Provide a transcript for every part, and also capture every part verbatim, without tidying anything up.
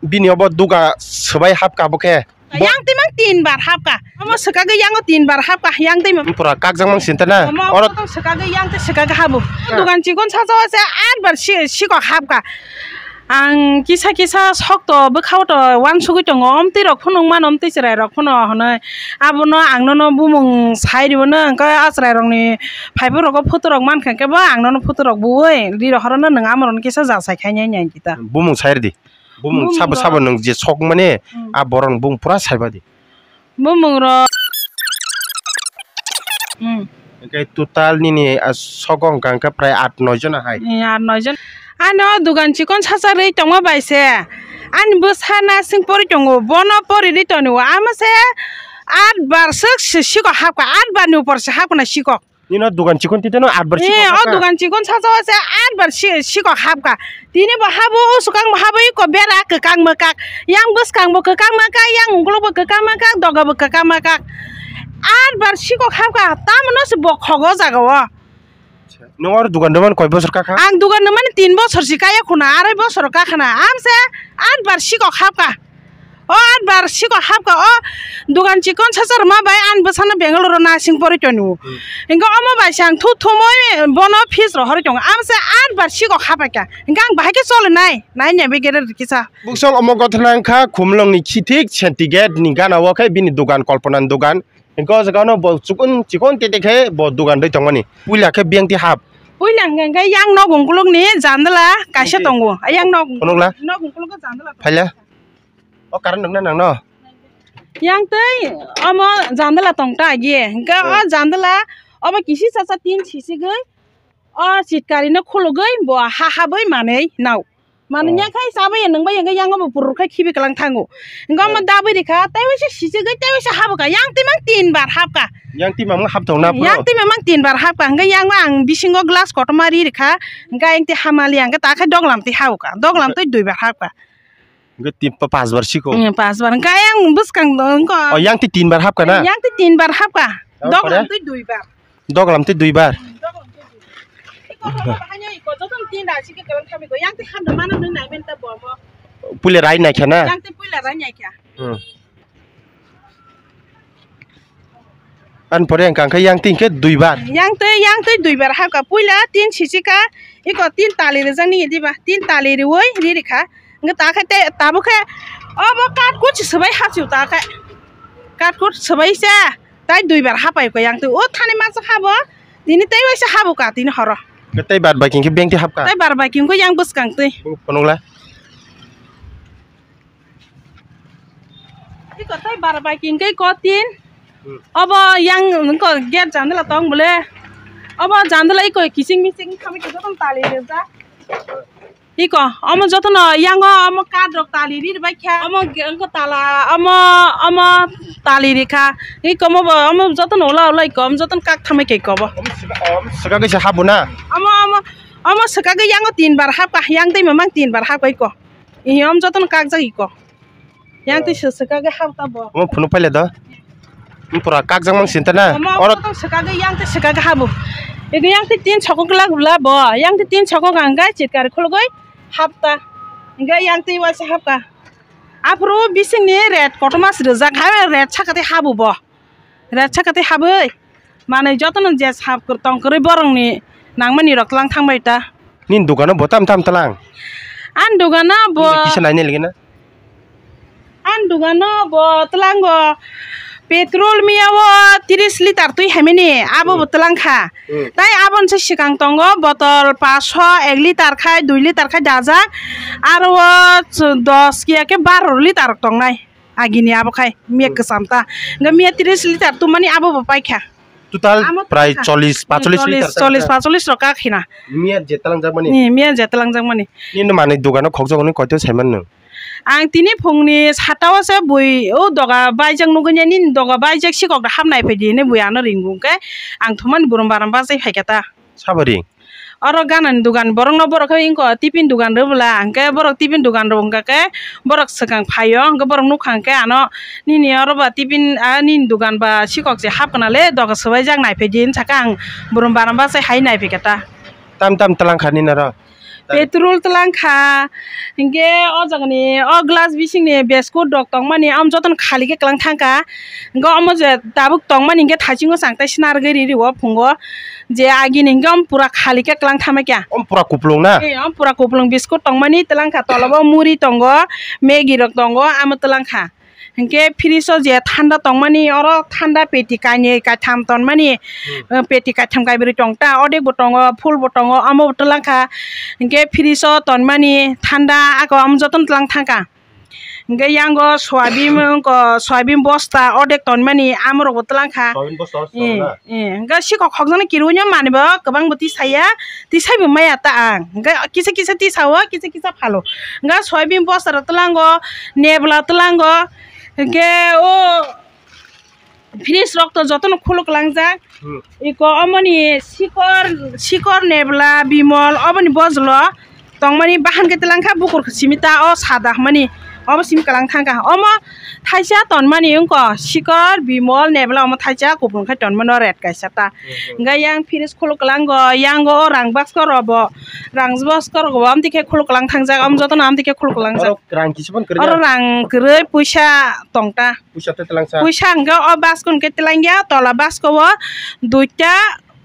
Bini obo duga swbai hapka bo khe. Bo- Yang twi mang tin bar hapka. Omo swkagwi yango tin bar hapka, yang twi mang. Pura kakjak mang sinta na. Omo oro omo swkagwi yang twi swkagwi habu. Dugan chikon sacha o se at bar si-, sikok hapka. Ang kisa kisa sokto bwkhao to uansugwi tongo, omtwi rok phunuk mano, omtwi chwrai rok phano hwnwi. Abono ang nono bumung sai rwino, hwnkhe a chwrai rokni phaibo rogo photo rok mankha, hwnkhe bo ang nono photo rok bui ri rohorono, nwng amorono kisa jasai khainai nai kita. Bumung sai rwdi. Bumung sabo sabo nwng je sok mani, hmm, a borok bumung pura saiba di. Bumung rok. Hmm. Hwnkhe total nini, ah, sogo hwnkha hwnkhe prai at noi jona hai. Eh, at noi jon. Ano dugan chikon sacha rwi tongma bai se. Ani bwsa nasing pori tongo, bono pori rwi tongo. Amo se at bar swk si-, sikok hapka, at bar ni upor se hapkha na sikok. Nino dugan chikon titeno at bar sikok hapka. Eh, o dugan chikon sacha o se at bar si-, sikok hapka. Tini bo habo, o swkang bo habo, iko bera kwkang mwkak. Yang bwskang bo kwkang mwkak, yang ukuluk bo kwkang mwkak, doga bo kwkang mwkak. At bar sikok hapka, tamoni se bo khogo jaga o. Nwng oro dugan rwmani koi bosor kakha? Ang dugan rwmani tin bosor si kaya khuna, arai bosor kakhana. Amse at bar sikok hapka. O at bar sikok hapka, o dugan chikon sacha rwma bai ani bwsano Bangalore o nasing pori tongo. Hmm. Hwnkhe omo bai se ang thu thumwi bono fees rohorwi tongo. Amse at bar sikok hapkha. Hwnkhe ang bahai khe cholinai, nai nai bai gere kisa. Buksong omo gothana wngkha Khumulwngni Khithik Sentigate ni gana o khe bini dugan, Kalpana ni dugan. Hwnkhe o jaga no bo chikon chikon tete khe bo dugan rwi tongmani. Puila khe biyang twi hap. Puila hwnkhe yang nok ungkuluk ni jandala kaisa tongo. Yang nok phunukla? Nok ungkuluk o jandala tongo. Phaila? O current nukna nang no? Yang twi omo jandala tong ta agi. Hwnkhe o jandala obo kisi chacha tin sisigwi o chitkari no khulugwi bo ha habwi manwi nao. Mani nya khai chabai ya nang bai ya yang bo purur khai khibi kalang thango. Engko mo dabui rikha, tei waisa sijigwi, tei waisa habukha. Yang twi mang tin bar hapkha. Yang twi mang hap thong na puro? Yang twi mang tin bar hapkha. Hingke yang ang bisingo glass kotorma ri rikha. Hingke yang twi hamali yang ta khai doglam twi habukha. Doglam twi dui bar hapkha. Hingke tin pa-, pas bar siko? Hmm, pas bar. Hingke yang bwskang do engko. Oh, yang twi tin bar hapkha na? Yang twi tin bar hapkha. Doglam twi dui bar. Doglam twi dui bar. Doglam twi dui bar. Iko, iko, iko, iko, joto tin rai si ke kelang kami ko. Yang twi ham da mano nung nai men ta bo mo. Puila rai nai kha na? Yang twi puila rai nai kha. Hmm. An pore ang kang khe yang twi khe dui bar. Yang twi, yang twi dui bar hapkha. Puila tin sisi kha. Iko tin tali rijak ni diba? Tin tali riwi ri rikha. Hingke ta khe te, tabuk khe obo katkut se swbai hachio ta khe. Katkut swbai se tai dui bar hapai ko yang twi. O thani masa habo, tini tei waisa habo ka tini horo. Hingke tei bar bai khe beng twi hapka? Tei bar bai khe yang bwskang twi. Bo phunukla? Iko tei bar bai khe ko tin. Hmm. Obo yang ko gate jandala tong bole. Obo jandala iko kiching miching khamwi tong tali rijak. Iko, omo jotono yango omo kath rok tali ri bai kha. Omo ge-, wngkha tala, omo, omo tali ri kha. Iko, omo bo, omo jotono ula ula iko, omo jotono kak thamai kha iko bo. Omo swka, omo swka kaisa habo na? Omo, omo, omo swka gwi yango tin bar hapkha, yang twi mamang tin bar hapkha iko. Ihi, omo jotono kakjak iko. Yang twi swswk kagwi habo ta bo. Omo phunuk paile do. Pura kakjak mang sinta na. Omo oro tong swkagwi yang twi swkagwi habo. Ego yang twi tin sokok glak bla bo. Yang twi tin sokok ang gai chitkar khulugwi hapta. Hingke yang twi waisa hapka. Aphuru bisingni red kotorma se rijak hai red saka twi habo bo. Red saka twi habwi manwi jotono je sap kwr-, tong kwrwi borokni nangmani rok tlang thangbai ta. Nini dukano bo tam tam tlang? Ani dukano bo. Nini kisa nainai lagi na? Ani dukano bo tlango petrol miya o tris litar twi haimani abo bo tlang kha. Hmm. Tai aboni se swkang tongo botol paso ek litar khai dui litar khai dajak aro o dos kiya khe baro litar tongnai. Agini abo khai miya kwcham ta. Hingke miya tris litar tumani abo bo paikha. Total amo prai paikha. Chollish, pacholis litar ta. Chollish, pacholis rok kakhina. Miya je talangjak mani? Ni, miya je talangjak mani. Nini manwi dukano khokjak hwnwi koito saiman nwng? Ang tini phungni sata o se bui o doga baijak nugwi nini doga baijak sikok da hapnai phaidi hinwi bui ano ringo hwnkhe ang thumani burum baram bachai phaikha ta. Sabari? Oro ganani dugan borokno borok khe wngkha tiffin dugan rw bwla, hwnkhe borok tiffin dugan rw wngkha khe borok swkang phaio, hwnkhe borok nukha hwnkhe ano nini oro ba tiffin, ah, nini dugan ba sikok se hap kana le doga swbaijak naiphai di, hwn sakha ang burum baramba se hai naiphai khe ta. Tam tam twlang kha nini oro? Petrol twlang kha, hinkhe o jagani o glass bisingni biscuit rok tongmani, am jotono khali khe twlang thang kha. Hinkhe omo je tabuk tongmani hinkhe thaisingo chang tai snar gwi ri rio phungo, je agini hinkhe omo pura khali khe twlang thama kya. Omo pura kuplung na? Eh, omo pura kuplung biscuit tongmani twlang kha, tolabo muri tongo, Maggi rok tongo, amo twlang kha. Hinkhe fridge o je thanda tongmani, oro thanda peti kainwi kaitham tonmani, eh, peti kaitham kaibrwi tong ta, odek bo tongo, full bo tongo, amo bo twlang kha. Hinkhe fridge o tonmani thanda ako amo jotono twlang thang kha. Hinkhe yango soyabin, wngkha soyabin bosta odek tonmani, amorok bo twlang kha. Soyabin bosta o Eh, eh, hinkhe sikok khokjaknai kirui no manwi bo kwbang bo tisaya, tisai bo maya ta ang. Hinkhe kisa kisa tisao, kisa kisa phalo. Hinkhe soyabin bosta rok twlango, nebla twlango, hinkhe o fridge rok to jotono khuluk langjak. Hmm. Iko omoni sikor, sikor nebla bimol oboni bojolo tongmani bahan khe twlang kha bukur simi ta o sada hwnmani obo simi kwlang thang kha. Omo thaisa tonmani wngkha sikor bimol nebla omo thaisa kupulung khai tonmano red kaisa ta. Hmm, hmm. Hinkhe yang fridge khuluk kwlango, yango o rang baskoro bo, rang baskoro bo amtwi khe khuluk kwlang thangjak, omo jotono amtwi khe khuluk kwlangjak. Oro rang kisa phano kwrwi ya? Oro rang kwrwi puisa tong ta. Puisa tei twlang sa? Puisa hwnkhe o basko hwnkhe twlang ya, tola basko o duita,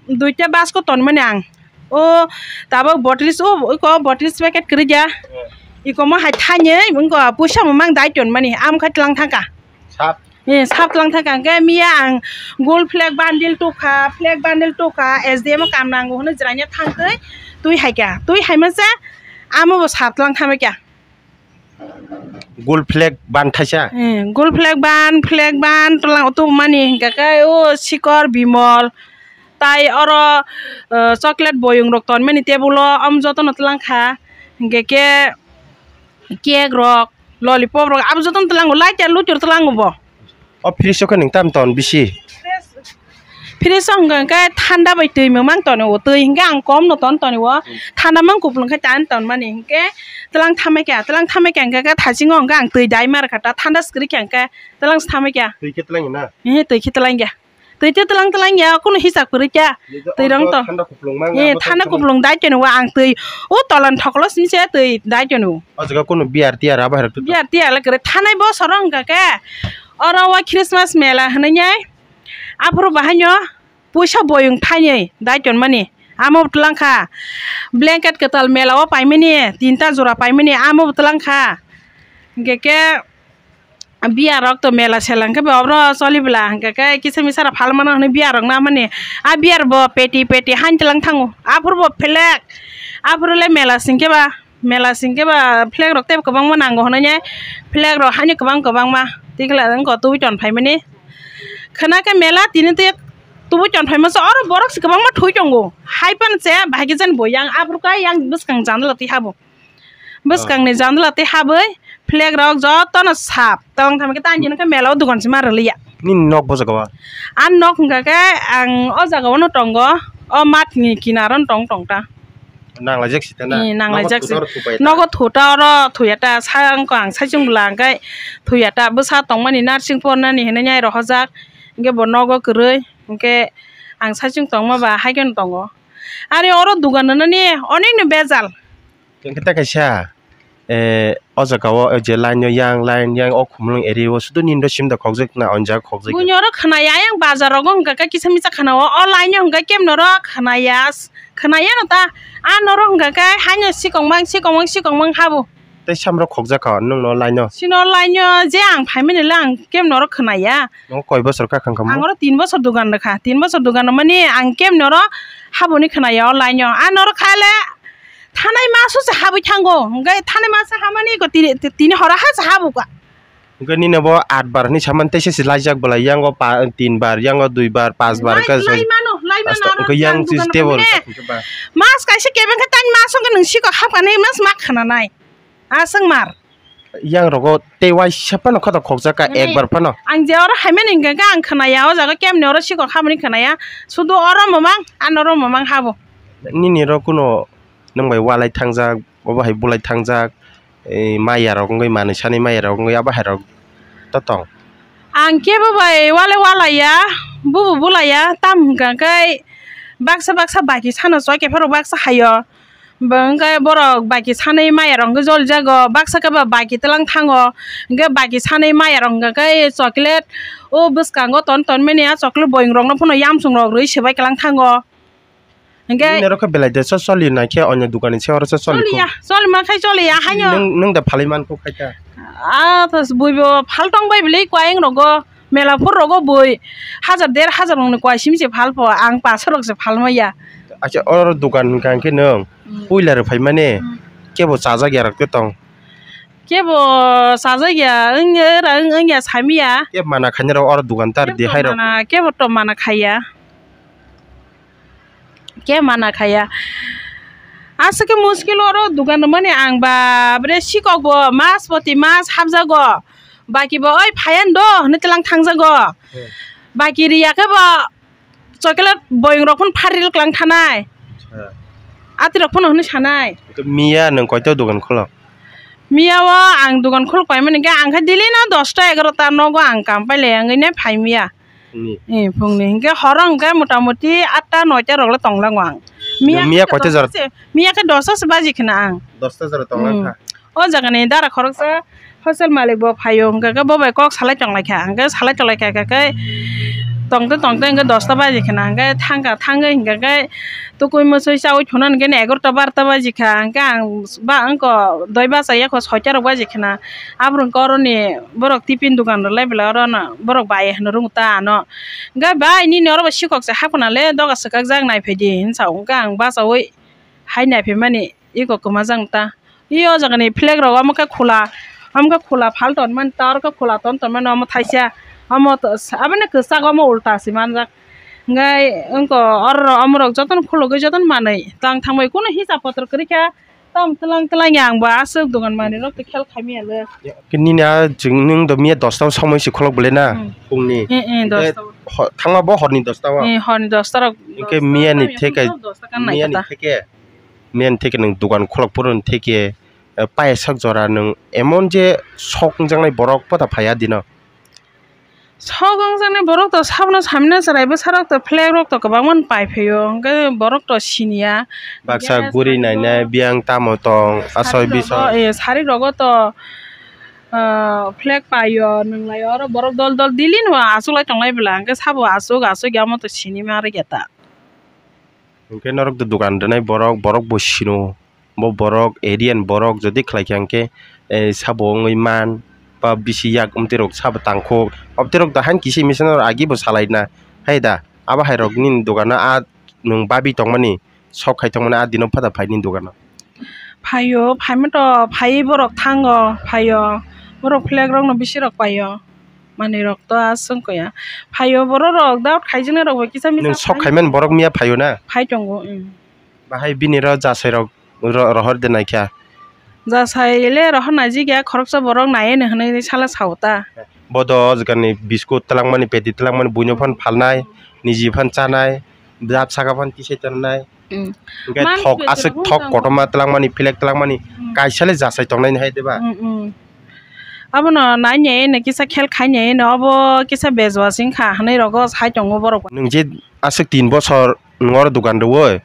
duita basko tonmani ang. O tabuk bottle o, iko bottle packet kwrwi ya. Eh. Iko mo hai thani wngkha puisa mamang dai tonmani, am khai twlang thangkha. Sap? Eh, sap twlang thangkha, hwnkhe miya ang gold flag bundle tukha, flag bundle tukha, S D M o kam nango hwnwi jwraina thangtwi twi haikha. Twi haima se amo bo sap twlang thangbaikha. Gold flag ban thaisa? Eh, gold flag ban, flag ban twlang tubumani hinkha khe o sikor bimol tai oro, eh, chocolate boyong rok tonmani table o, omo jotono twlang kha. Hinkhe khe cake rok, lollipop rok abo jotono twlango, lighter luitor twlango bo. O fridge o khe nwng tam ton bisi? Fridge o hwnkha khe thanda bai twi mamang tonwi o, twi hwnkhe ang kom no ton tonwi o, thanda mang kupulung khe tan tonmani hwnkhe twlang thamai kha, twlang thamai kha hwnkhe khe thaisingo hwnkhe ang twi dai mar kha ta, thanda swkri kha hwnkhe twlang se thamai kha. Twi khe twlang na? Ehe, twi khe twlang ya. Twi twi twlang twlang ya, kunu hisab kwrwi kya. Twi rong to. Thanda kuplung mang. Eh, thanda kuplung dai keno wa ang twi. O tolan thokolo simi se twi dai keno. O jaga kunu beer tier abo hai rok. Beer tier le kwrwi thanai bo sorong hwnkha khe. Oro wa Christmas mela hwnwi nai. Aphuru bahaino puisa boyong thainwi dai tonmani. Amo twlang kha. Blanket kwtal mela o paimani, tinta jora paimani, amo twlang kha. Hwnkhe khe Beer rok to mela sela hwnkhe bo obro choli bwla hwnkhe khe kisa misa rok phalmano hwnwi beer rok namani. A beer bo peti peti hain twlang thango. Aphuru bo flag. Aphuru le mela singkhe ba, mela singkhe ba flag rok tei kwbangma nango hwnwi ne. Flag rok haino kwbang kwbangma. Tikla wngkha tubui ton phaimani. Khwna khe mela tini twi tubui ton phaima se oro borok se kwbangma thwi tongo. Hai phano se bahai khe jani bo yang aphuru khe yang bwskang jandala twi habo. Bwskangni jandala tei habwi flag rok jotono sap. Tong thangma khe tang jani khe mela o dogan se ma rwliya. Nini nok bo jaga o? Ani nok hwnkha khe ang o jaga o no tongo, o math ni kinaro no tong tong ta. Nanglaijak si ta na? Eh, nanglaijak si. Nogo thuta oro thuya ta, sa wngkha ang saichung bwla hwnkhe thuya ta, bwsa tongmani nursing pornani hinwi nai rohorjak, hwnkhe bo nogo kwrwi, hwnkhe ang saichung tongma ba hai kheno tongo. Are oro dogan rwnani onek no bejal. Hwnkhe ta kaisa, eh, o jaga o, o je line o yang, line yang o Khumulwng area o sudu nini ro sim da khokjak na, o jaga khokjak. Buini oro khwnaya, ayang bazar rogo hwnkha khe kisa misa khwnao, o line o hwnkha khe kemno ro khwnaya, khwnaya no ta, a noro hwnkha khe haino sikongmang, sikongmang, sikongmang habo. Tei sam ro khokjak kha nwng no line o? Sino line o je ang phaimani le ang kemno ro khwnaya. Nwng koi bosor kha khang kha mo? Ang oro tin bosor dogan rwkha, tin bosor dogan rwmani ang kemno ro haboni khwnaya o line o, a noro kha le. Thanai maso se habwi thango, hwnkhe thanai maso hamani ko tini, tini hora ha se habuka. Hwnkhe nini bo aat bar hinwi samani teisa se laijak bwlai, yango pa-, tin bar, yango dui bar, panch bar, lai, hwnkhe lai mano, lai mano, aro hwnkhe yang tang si dukan stable mane. Hwnkhe ba. Mas kaisa kebeng khe tang maso hwnkhe nwng sikok hapkani mas ma khananai. Aswk mar. Yang rogo tei waisa phano khato khokjak kha, mane, ekbar phano. Ang je oro haimani hwnkhe ang khwnaya, o jaga kemni oro sikok habani khwnaya. Sudu oro mamang, ano oro mamang habo. Nini ro kuno nwng bai walai thangjak, obo hai bulai thangjak, eh, maya rok wngwi manwi sani maya rok wngwi abo hai rok to tong. Ang kebo bai wale walaya, bubo bulaya, tam hwnkha khe baksa baksa baki sano choi khe pharo baksa hayo. Bo hwnkhe borok baki sanwi maya rok hwnkhe jolijago, baksa khe ba baki twlang thango, hwnkhe baki sanwi maya rok hwnkhe khe chocolate o bwskango ton ton mani a chocolate boyong rok no phano yamsung rok rwi swbai kwlang thango. Hwnkhe bini oro khe belai de so choli nai khe onyo dukani se oro se choli choliya, kho. Choli ma khai choliya haino. Nwng, nwng da phalwi man kho khai kha. Ah, tas bui bo phal tong bai bili kwayeng rogo, mela phur rogo bui hajar der hajar rokni kwai simi se phal pho, ang paso rok se phal maya. Acha oro dukan hwnkha hwnkhe nwng hmm puila rw phai mani hmm kebo chajak ya rok te tong. Kebo chajak ya wng, wng, wng ya sami ya. Kebo mana khainai rok oro dukan tar di hai rok. Kebo to mana, kebo to mana khaya. Khe mana khaya. Aswk khe muskil oro dukan rwmani ang ba bre sikok bo mas poti mas hapjago. Baki bo oi phayan do hwnwi tlang thangjago. Hmm. Baki riya khe bo chocolate boyong rok phano pharil klang thanai. Hmm. Ati rok phano hwnwi sanai. To miya nwng koito dukan kholo? Miya o ang dukan khuluk paimani khe ang khe daily no dosta egarota nogo ang kam pailai wngwi nai phai miya. Phungni. Eh, phungni. Hingke horo hingke motamoti atta noita rok le tonglango ang. Miya miya khe koita jora? Dosta se, miya khe dosta se baji khna ang. Dosta jora tonglang kha. Hmm. O jaga ni dara khoroksa hostel malik bo phaio, hingke khe bo bai kok salai tonglai kha. Hingke salai tonglai kha, kha khe tongte tongte hingke dosta baji khna. Hingke thangkha, thangwi hingke khe tukui mwsui chaui thuna hingke egarota barota baji kha. Hingke ang ba wngko doi bacha yakho soita rok baji khna. Aborok hingke oroni borok tiffin dogan rwlai belai orono borok bai hwnwi rwng ta ano. Hwnkhe bai nini oro bo sikok se hapna le doga swkakjak naiphai di hinwi sa o. Hwnkhe ang bachaui hai naiphaimani eko kwmajak ta. I o jaga ni flag rok omo khe khula, omo khe khula phal tonmani ta, oro khe khula ton tonmani omo thaisa. Omo to sa-, aboni kwchak omo ulta se manjak. Hwnkhe wngko oro omorok jotono khulugwi jotono manwi tang thangbai kunu hisab potro kwrwi kha. Tam twlang twlang ya ang bo aswk dogan manwi rok to khel khaimya le. Nini a chwng nwng do miya dosta o somoi se khulok bwle na hmm phungni. Eh, eh, hingke dosta o. Ho-, thangma bo horni dosta o. Eh, horni dosta rok. Hingke dosta miya ni theke, dosta kan miya ni naikha ta. Theke, miya ni theke nwng dogan khulok phuru ni theke, eh, paya sak jora nwng emon je sok wngjaknai borok pota phaiya dino. Sok wngjaknai borok to sabno samina chwrai bwsarok to flag rok to kwbangma pai phaio, hwnkhe borok to siniya. Baksa guri nainai biyang tamo tong, asoi bisoi. Sari rogo, eh, sari rogo to, ah, flag paio, nwnglaio, oro borok dol dol daily no achuklai tonglai bwla, hwnkhe sabo achuk achuk ya omo to sinima rwkya ta. Hwnkhe norok to dogan rwnai borok, borok bo sino. Bo borok area ni borok jodi khlai kha hwnkhe, eh, sabo wngwi man ba bisi yak amtwi rok sabo tangkhuk. Amtwi rok da han kisi misa no agi bo salai na hai da. Abo hai rok nini dogano a nwng babi tongmani sok khai tongmani a dino phada phai nini dogano. Phaio, phaima to phaiwi borok thango, phaio. Borok flag rok no bisi rok paio. Manwi rok to aswk wngkha ya. Phaio borok rok doubt khaijaknai rok bo kisa misa. Nwng sok khaimani borok miya phaio na? Phai tongo, um. Bahai bini ro jasai rok ro-, rohor de naikha. Jasai le rohor naijik ya, khoroksa borok nai eno hinui sala sao ta. Bodo o jaga ni biskut twlangmani, peti twlangmani buino phan phalnai, niji phan chanai, jat saka phan tisai tongnai. Mm. Hingke man thok aswk thok kotorma twlangmani, philek twlangmani, mm, kaisa le jasai tongnai hai de ba? Mm, mm. Abono nai eno kisa khel khai eno obo kisa bejwa sing kha hinui rogo sai tongo borok. Nwng je aswk tin bosor nwng oro dogan rwui,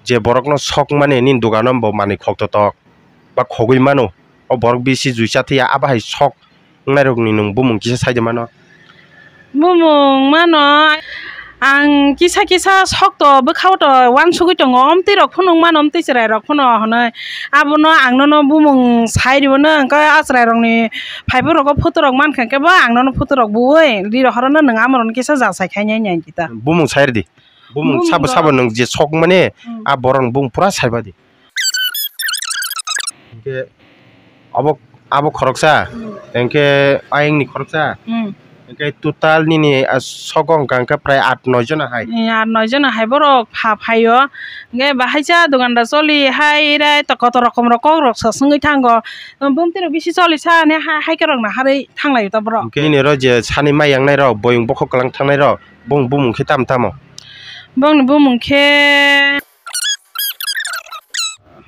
je borokno sok mani nini dogano bo manwi khoktotok ba khogwi mano, o borok bisi juisa thwiya, abo hai sok wngnairokni nwng bumung kisa sai de mano? Bumung mano, ang kisa kisa sok to bwkhao to uansugui tongo, omtwi rok phano wng mano, omtwi chwrai rok phano hinui. Abono ang nono bumung sai rwino, hwnkhe a chwrai rokni phaibo rogo photo rok mankha, hwnkhe bo ang nono photo rok bui ri rohorono, nwng amorokno kisa jasai khainai nai kita. Bumung sai rwdi. Bumung sabo sabo nwng je sok mani, hmm, a borok ni bumung pura saiba di. Hingke abo, abo khoroksa, hmm, hingke ayang ni khoroksa, hmm, hingke total nini, ah, sogo hingka hingke prai aat noi jona hai. Eh, aat noi jona hai borok pha phaio. Hingke bahai sa dogan da choli hai rai to kotor rokom rok kok rok sa swngwi thango. Bumtwi rok bisi choli sa ne ha-, hai korok na harwi thanglai ta borok. Hingke nini oro je sani mai yang nai rok, boyong bokhok kwlang thangnai rok, bung bumung khe tam tamo? Bongni bumung khe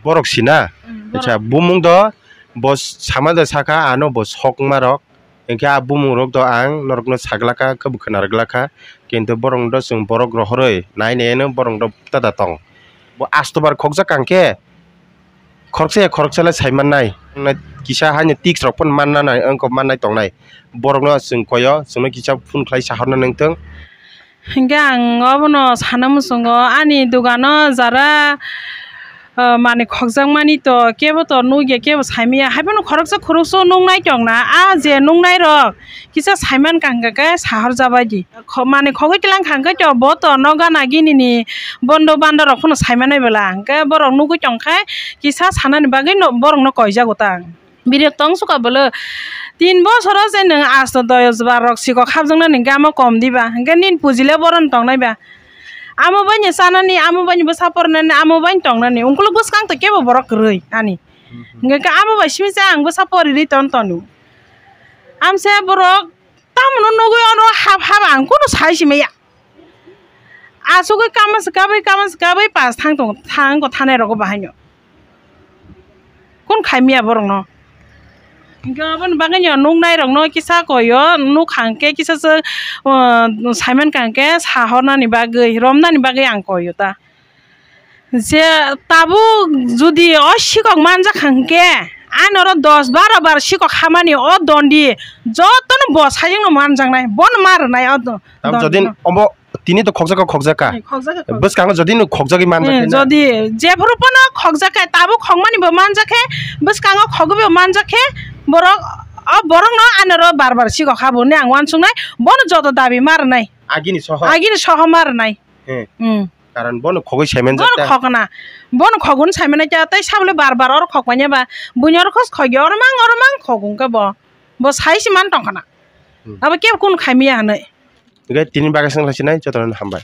borok sina. Mm, acha, borok. Bumung do bo sama da saka ano bo sok ma rok. Hingke a bumung rok do ang norok no sagla kha, khe bo khwna rwgla kha. Kintu borok do chwng borok rohorwi nai nai no borok do tada tong. Bo astobar khokjak kang khe khoroksa ya khoroksa le sai mannai. Kisa haino tiks rok phano manna nai, wngkha mannai tongnai. Borokno chwng koyo, chwngno kisa phone khlai sahorna nangthung. Hinkhe ang obono sana muchungo, ani dogano jara, ah, manwi khokjakmani to kebo to nukya, kebo saimanya, haiphano khoroksa khoroksa nuknai tongna, ah, je nuknairok kisa saimankha hwnkhe sahorjabaidi. Kho-, manwi khogwi twlang kha hwnkhe to bo to nogo gana ginini bondo bandorok phano saimanai bwla, hwnkhe borok nugwi tongkhe kisa sanani bagwi no, borokno koijago ta. Bini tong suka bwlwi tin bosoro je nwng asto doyos bar rok sikok hapjaknani gamo kom diba, hwnkhe nini puji le boron tongnai ba. Amo bai ni chanani, amo bai ni bwsa pornani, amo bai ni tongnani, ungkuluk bwskang to kebo borok kwrwi ani. Hwnkhe khe amo bai simi se ang bwsa pori ri ton tonu. Amse borok tamoni nugwi ono hap hap ang kunu sai simaya. Asugwi kama se kabwi, kama se kabwi pas thang tong, thang ko thanai rogo bahaino. Kun khaimya borokno. Hinkhe aboni bagwi no nuknai rokno kisa koyo, nuk hangkhe kisa se, uh, saimankha hwnkhe sahornani bagwi, romnani bagwi ang koyo ta. Je tabuk jodi o sikok manjak hwnkhe, ani oro dos baro bar sikok hamani o dondi jotono bo sajwkno manjaknai, bono ma rwnai o do-, Tam dondi jodi no. Omo tini to khokjak kha, khokjak kha. Eh, khokjak kha, khokjak. Bwskango jodi no khokjagwi manjak Eh, khe na? Jodi jephuru phano khokjak khe, tabuk khokmani bo manjak khe, bwskango khogwi bo manjak khe, borok, o borokno ani oro bar bar sikok ha bo hwnwi ang uansuknai, bono joto dabi ma rwnai. Agini soho? Agini soho ma rwnai. Eh. Hmm. Karon bono khogwi saimanjak ta. Bono khokna. Bono khogwi saimanai ta, tei sabole bar bar oro khokmanya ba. Buini oro khos khogya, oro mang, oro mang khogong khe bo. Bo sai se man tongkhana. Hmm. Abo kebo kun khaimya hwnwi. Hwnkhe tini bagwi swnglasinai jotono hambai.